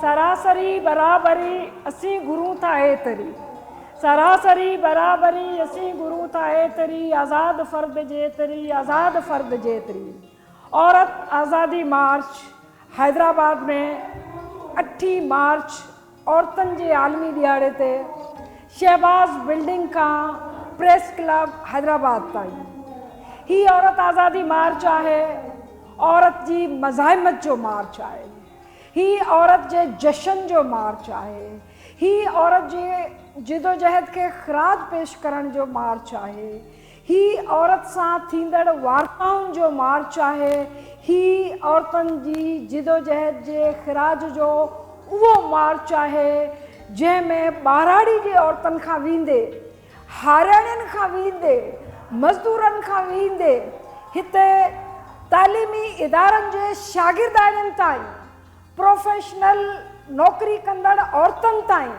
سراسري برابري اسين گهرون ٿا ايتري. سراسري برابري اسين گهرون ٿا ايتري آزاد فرد جيتري آزاد فرد جيتري. عورت آزادي مارچ حيدرآباد ۾ اٺين مارچ عورتن جي عالمي ڏهاڙي تي شهباز بلڊنگ کان پريس ڪلب حيدرآباد تائين هي عورت آزادي مارچ آهي عورت جي مزاحمت جو مارچ آهي هي عورت جي جشن جو مارچ آهي هي عورت جي جدوجهد کي خراج پيش ڪرڻ جو مارچ آهي هي عورت سان ٿيندڙ وارتائن جو مارچ آهي. هي عورتن جي جدوجهد جي خراج جو اهو مارچ آهي، جنهن ۾ ٻهراڙي جي عورتن کان ويندي، هارياڻين کان ويندي، مزدورن کان ويندي، هتي تعليمي ادارن جي شاگرداڻين تائين، پروفيشنل نوڪري ڪندڙ عورتن تائين،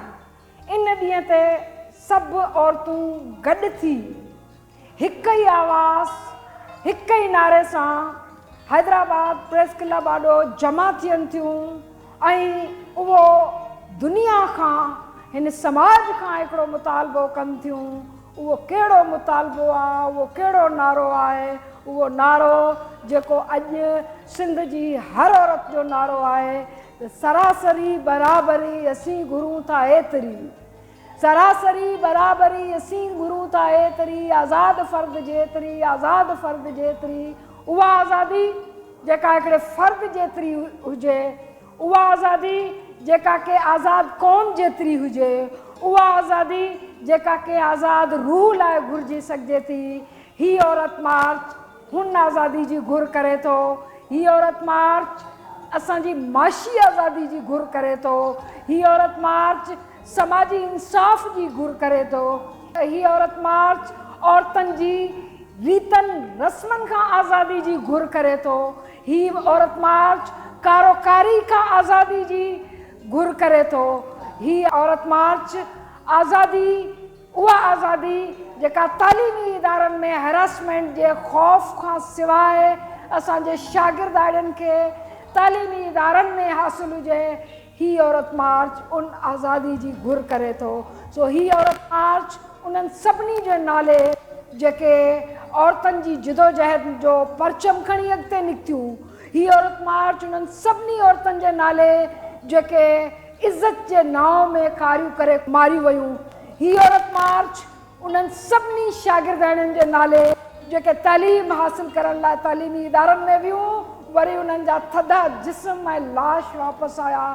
ان ڏينهن تي سڀ عورتون گڏ ٿي هڪ ئي آواز، هڪ ئي نعري سان حيدرآباد پريس ڪلب آڏو جمع ٿين ٿيون ۽ اهو دنيا کان، هن سماج کان هڪڙو مطالبو ڪن ٿيون. اهو ڪهڙو مطالبو آ، اهو ڪهڙو نعرو آهي؟ اهو نعرو جيڪو اڄ سنڌ جي هر عورت جو نعرو آهي ته سراسري برابري اسين گهرون ٿا ايتري، سراسري برابري اسين گهرون ٿا ايتري، آزاد فرد جيتري، آزاد فرد جيتري، اها آزادي جيڪا هڪڙي فرد جيتري هجي، اها آزادي جيڪا ڪنهن آزاد قوم جيتري هجي، اها آزادي جيڪا ڪنهن آزاد روح لاء گهرجي سگهجي ٿي، هي عورت مارچ هن آزادي جي گهر ڪري ٿو، هي عورت مارچ اسان جي معاشي آزادي جي گهر ڪري ٿو، هي عورت مارچ سماجي انصاف جي گهر ڪري ٿو، هي عورت مارچ عورتن جي ريتن رسمن کان آزادي جي گهر ڪري ٿو، هي عورت مارچ ڪاروڪاري کان آزادي جي گهر ڪري ٿو، هي عورت مارچ آزادي اها آزادي جيڪا تعليمي ادارن ۾ هراسمينٽ جي خوف کان سواء اسان جي شاگرداڻين کي تعليمي ادارن ۾ حاصل هجي، هي عورت مارچ ان آزادي جي گهر ڪري ٿو. سو هي عورت مارچ انهن سڀني جي نالي جيڪي عورتن جي جدوجهد جو پرچم کڻي اڳتي نڪتيون، هي عورت مارچ انهن سڀني عورتن جي نالي جيڪي عزت جي نانء ۾ ڪاريون ڪري ماريون ويون. هي عورت مارچ انهن سڀني شاگردياڻين جي نالي جيڪي تعليم حاصل ڪرڻ لاء تعليمي ادارن ۾ ويون، وري انهن جا ٿڌا جسم ۽ لاش واپس آيا.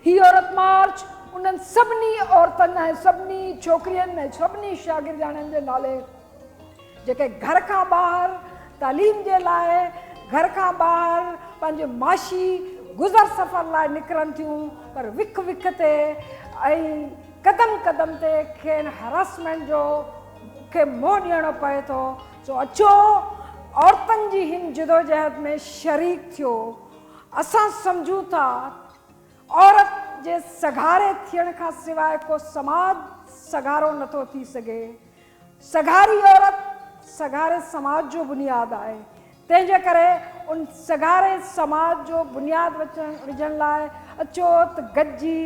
هي عورت مارچ انهن سڀني عورتن ۽ سڀني ڇوڪرين ۽ سڀني شاگردياڻين جي نالي جيڪي گهر کان ٻاهر تعليم جي لاء گهر کان ٻاهر پنهنجي معاشي گذر سفر لاء نڪرن ٿيون پر وک وک تي ۽ قدم قدم تي کين هراسمينٽ جو کي منهن ڏيڻو پئي ٿو. سو اچو عورتن جي هن جدوجهد ۾ شريڪ ٿيو. اسان سمجهون ٿا عورت جي سگهاري ٿيڻ کان سواء ڪو سماج سگهارو نٿو ٿي سگهي. سگهاري عورت سگهاري سماج جو بنياد آهي، تنهن جي ڪري ان سگهاري سماج جو بنياد وجهڻ لاء اچو ته گڏجي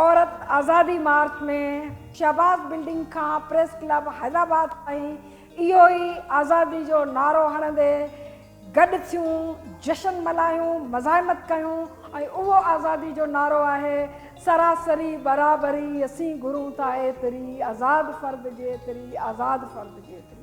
عورت آزادي مارچ ۾ شهباز بلڊنگ کان پريس ڪلب حيدرآباد تائين اهو ئي آزادي جو نعرو هڻندي گڏ ٿيون، جشن ملهايون، مزاحمت ڪيون ۽ اهو آزادي جو نعرو آهي، سراسري برابري، اسين گهرون ٿا ايتري، آزاد فرد جيتري، آزاد فرد جيتري.